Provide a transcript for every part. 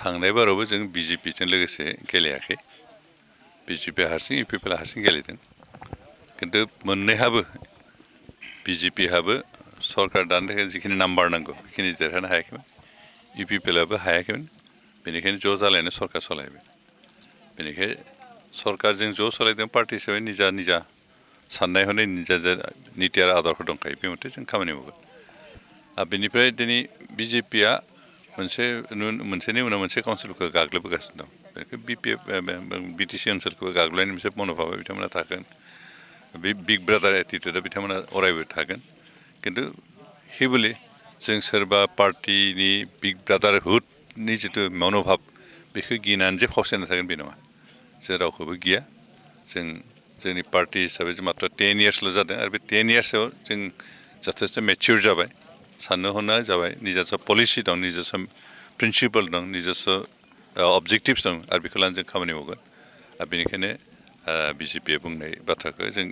थांनाय बारावबो जों बिजेपिजों लोगोसे गेलेयाखै बिजेपि हारसिं इउपिपिएल हारसिं गेलेदों किन्तु मोननैहाबो बिजेपिहाबो सरकार दानो थाखाय जिखिनि नाम्बार नांगौ बेखिनि देरहानो हायाखैमोन इउपिपिएलआबो हायाखैमोन बेनिखायनो ज' जालायनो सरकार सालायबाय बेनिखाय सरकारजों ज' सालायदों पार्टि हिसाबै निजा निजा साननाय हनाय निजा निति आरो आदर्श दंखायो बे मथे जों खामानि मावगोन आरो बेनिफ्राय दिनै बिजेपिया मोनसेनि उनाव मोनसे काउन्सिलखौ गाग्लोबबोगासिनो दं बेखौ बिटिसि ओनसोलखौबो गाग्लोबनायनि मोनसे मन'भाबा बिथांमोना थागोन बे बिग ब्रादार एटिट्युडआ बिथांमोना अरायबो थागोन किन्तु हेबुलि जों सोरबा पार्टिनि बिग ब्रादारहुडनि जिथु मन'भाब बेखौ गिनानै जे फावसायना थागोन बे नङा जों रावखौबो गिया जों जोंनि पार्टि हिसाबै जों मात्र 10 इयार्सल' जादों आरो बे 10 इयार्सआव जों जथेस्थ' मेचियर जाबाय साननो हनो जाबाय निजास्व पलिसि दं निजास्व प्रिन्सिपल दं निजास्व अबजेक्टिभ्स दं आरो बेखौ लानानै जों खामानि मावगोन आरो बेनिखायनो बिजेपिया बुंनाय बाथ्राखौ जों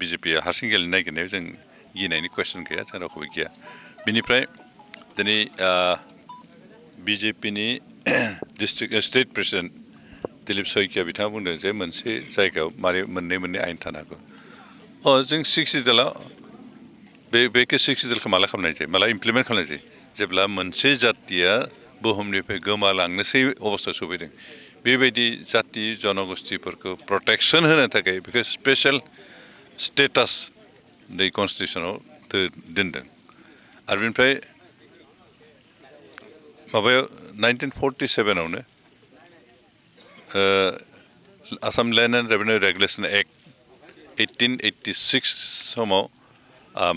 बिजेपिया हारसिं गेलेनो नागिरनायाव जों गिनायनि कुइसन गैया जों रावखौबो गिया बिनिफ्राय दिनै बिजेपिनि स्टेट प्रेसिडेन्ट दिलीप शइकिया बिथाङा बुंदों जे मोनसे जायगायाव मारै मोननै आयेन थानो हागौ जों 6 दालाव बेखौ 6 दालखौ माला खालामनाय जायो माला इमप्लिमेन्ट खालामनाय जायो जेब्ला मोनसे जातिया बुहुमनिफ्राय गोमालांनोसै अबस्था सफैदों बेबायदि जाति जनगोष्ठीफोरखौ प्रटेक्सन होनो थाखाय बेखौ स्पेसियेल स्टेटास दै कनस्टिटिउसनाव दोनदों आरो बेनिफ्राय माबायाव 1947आवनो Assam land and revenue regulation act 1886 समाव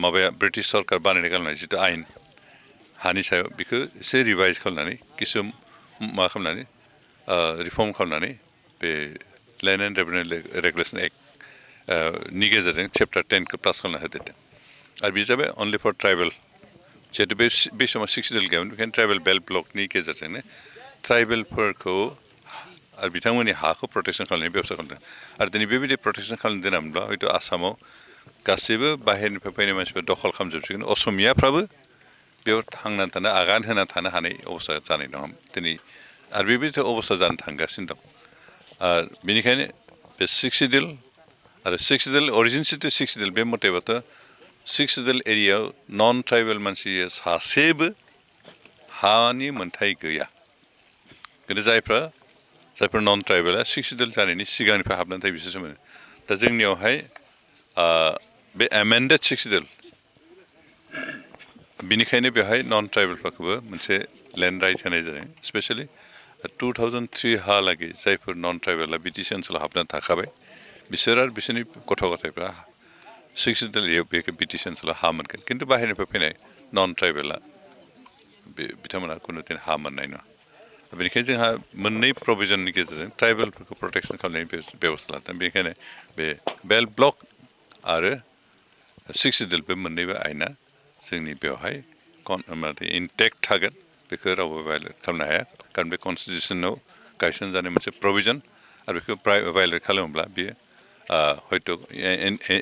माबाया ब्रिटिश सरकार बानायनो गालांनाय जिथु आयेन हानि सायाव बेखौ एसे रिभाइज खालामनानै किसु मा खालामनानै रिफर्म खालामनानै बे land and revenue regulation act नि गेजेरजों चेप्टार 10खौ पास खालामना होदेरदों आरो बे जाबाय अनलि फर ट्राइबेल जिहेतु बे समाव 6 दाल गैयामोन बेखायनो ट्राइबेल बेल्ट ब्लकनि गेजेरजोंनो ट्राइबेलफोरखौ आरो बिथांमोननि हाखौ प्रटेक्सन खालामनायनि बेबस्था खालामदों आरो दिनै बेबायदि प्रटेक्सन खालामनो दोनामोनब्ला हयथ' आसामाव गासैबो बाहेरनिफ्राय फैनाय मानसिफोर दखल खालामजोबसिगोन असमियाफ्राबो बेयाव थांनानै थानो आगान होना थानो हानाय अबस्था जानाय नङामोन दिनै आरो बेबायदि अबस्था जानो थांगासिनो दं आरो बेनिखायनो बे 6 दाल आरो 6 दाल अरिजिन जिथु 6 दाल बे मथेबाथ' 6 दाल एरियायाव नन ट्राइबेल मानसिया सासेबो हानि मोनथाय गैया किन्तु जायफोर नन ट्राइबेला 6 दाल जानायनि सिगांनिफ्राय हाबनानै थायो बिसोरसो मोनो दा जोंनियावहाय बे एमेन्डेड 6 दाल बिनिखायनो बेवहाय नन ट्राइबेलफोरखौबो मोनसे लेन्ड राइट होनाय जादों स्पेसियेलि 2003 हालागै जायफोर नन ट्राइबेला बिटिसि ओनसोलाव हाबनानै थाखाबाय बिसोर आरो बिसोरनि गथ' गथायफ्रा 6 दाल एरियायाव बेखौ बिटिसि ओनसोलाव हा मोनगोन किन्तु बाहेरनिफ्राय फैनाय नन ट्राइबेला बिथांमोना खुनु दिन हा मोननाय नङा बेनिखायनो जोंहा मोननै प्रभिजननि गेजेरजों ट्राइबेलफोरखौ प्रटेक्सन खालामनायनि बेबस्था लादों बेनिखायनो बे बेल्ट ब्लक आरो 6 दाल बे मोननैबो आयेना जोंनि बेवहाय इनटेक्ट थागोन बेखौ रावबो भायलेट खालामनो हाया खारन बे कनस्टिटिउसनाव गायसनजानाय मोनसे प्रभिजन आरो बेखौ भायलेट खालामोब्ला बेयो हयथ'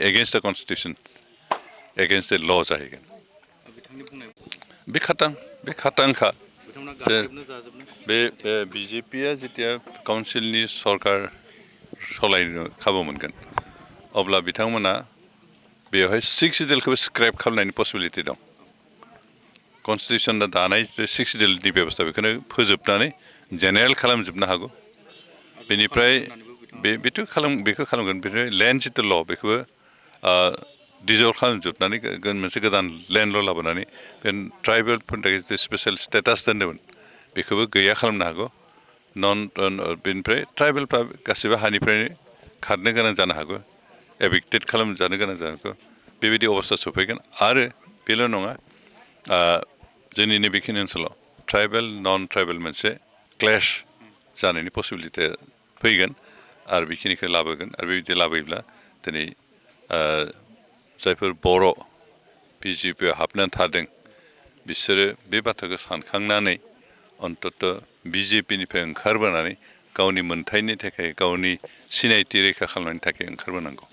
एगेन्स्ट द कनस्टिटिउसन एगेन्स्ट द ल जाहैगोन बे खाटांखा बे बिजेपिया जेथिया काउन्सिलनि सरकार सालायनो खाबु मोनगोन अब्ला बिथांमोना बेवहाय 6 दालखौबो स्क्रेप खालामनायनि पसिबिलिटि दं कनस्टिटिउसना दानाय 6 दालनि बेबस्था बेखौनो फोजोबनानै जेनेरेल खालामजोबनो हागौ बेनिफ्राय बेखौ खालामगोन बेनिफ्राय लेन्ड जिथु ल' बेखौबो डिजल्भ खालामजोबनानै मोनसे गोदान लेन्ड ल' लाबोनानै बे ट्राइबेलफोरनि थाखाय जिथु स्पेसियेल स्टेटास दोन्दोंमोन बेखौबो गैया खालामनो हागौ बेनिफ्राय ट्राइबेलफ्रा गासैबो हानिफ्रायनो खारनो गोनां जानो हागौ एभिक्टेड खालामजानो गोनां जानो हागौ बेबायदि अबस्था सफैगोन आरो बेल' नङा जोंनि नैबेखिनि ओनसोलाव ट्राइबेल नन ट्राइबेल मोनसे क्लेश जानायनि पसिबिलिटिया फैगोन आरो बेखिनिखौ लाबोगोन आरो बेबायदि लाबोयोब्ला दिनै जायफोर बर' बिजेपिआव हाबनानै थादों बिसोरो बे बाथ्राखौ सानखांनानै अन्तत बिजेपिनिफ्राय ओंखारबोनानै गावनि मोनथायनि थाखाय गावनि सिनायथि रैखा खालामनायनि थाखाय ओंखारबोनांगौ